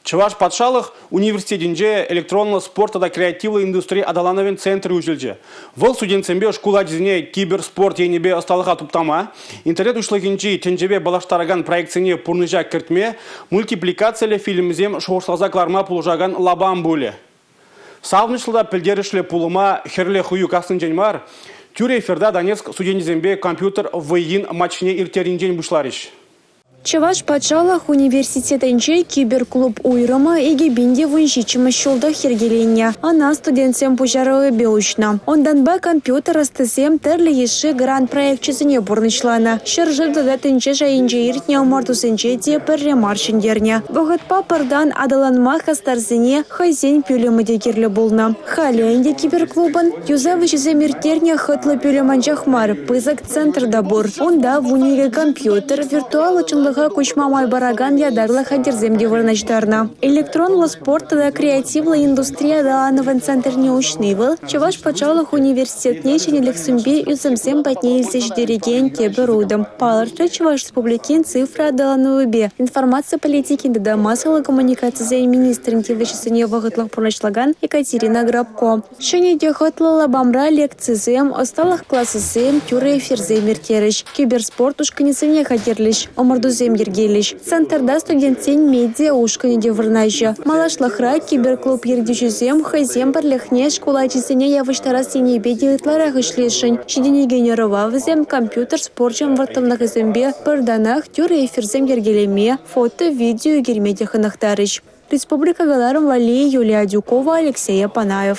Чӑваш патшалӑх университетӗнче электронлӑ спорт тата креативлӑ индустри аталанӑвӗн центрӗ уҫӑлчӗ. Вӑл студентсемпе шкул ачисене киберспорт енӗпе ӑсталӑха туптама, интернет уҫлӑхӗнчи тӗнчепе паллаштаракан проектсене пурнӑҫа кӗртме, мультипликациллӗ фильмсем шухӑшласа кӑларма пулӑшакан лапам пулӗ. Савӑнӑҫлӑ та пӗлтерӗшлӗ пулӑма хӗрлӗ хӑю каснинчен мар, тӳрӗ эфирта Донецк студенчӗсемпе компьютер вӑййин матчне ирттернинчен пуҫларӗҫ. Чӑваш патшалӑх университетӗнче киберклуб уйрӑмӗ 2017-мӗш ҫултах йӗркеленнӗ. Ӑна студентсен пуҫарӑвӗпе уҫнӑ. Унтанпа компьютер ӑстисем тӗрлӗ йышши грант проекчӗсене пурнӑҫланӑ. Ҫӗршыв тата тӗнче шайӗнче иртнӗ ӑмӑртусенче те пӗрре мар ҫӗнтернӗ. Вӑхӑтпа пӗр тан аталанма хастарсене хӑйсен пӳлӗмӗ те кирлӗ пулнӑ. Халӗ ӗнтӗ киберклубӑн юсав ӗҫӗсем ирттернӗ хӑтлӑ пӳлӗм анчах мар, пысӑк центр та пур. Унта 12 компьютер, виртуаллӑ чӑнлӑха куҫма май паракан ятарлӑ хатӗрсем те вырнаҫтарнӑ. Электронлӑ спорт тата креативлӑ индустри аталанӑвӗн центрне уҫни вӑл Чӑваш патшалӑх университетне ҫӗнӗлӗхсемпе ӳсӗмсем патне илсе ҫитерекен тепӗр утӑм, палӑртрӗ Чӑваш Республикин цифра аталанӑвӗпе информаци политикин тата массӑллӑ коммуникацисен министрӗн тивӗҫӗсене вӑхӑтлӑх пурнӑҫлакан Екатерина Грабко. Ҫӗнӗ те хӑтлӑ лапамра лекцисем, ӑсталӑх класӗсем, тӳрӗ эфирсем ирттерӗҫ, киберспорт ушкӑнӗсене хатӗрлӗҫ, ӑмӑртусем йӗркелӗҫ. Центрта студентсен медиа ушкӑнӗ те вырнаҫӗ. Малашлӑхра киберклуб ертӳҫисем хӑйсен пӗрлӗхне шкул ачисене явӑҫтарас енӗпе те ытларах ӗҫлесшӗн. Ҫитӗнекен ӑрӑва вӗсем компьютер спорчӗн вӑрттӑнлӑхӗсемпе пӗр танах тӳрӗ эфирсем йӗркелеме, фото, видео ӳкерме те хӑнӑхтарӗҫ. Республика кӑларӑм валли Юлия Адюкова, Алексей Апанаев.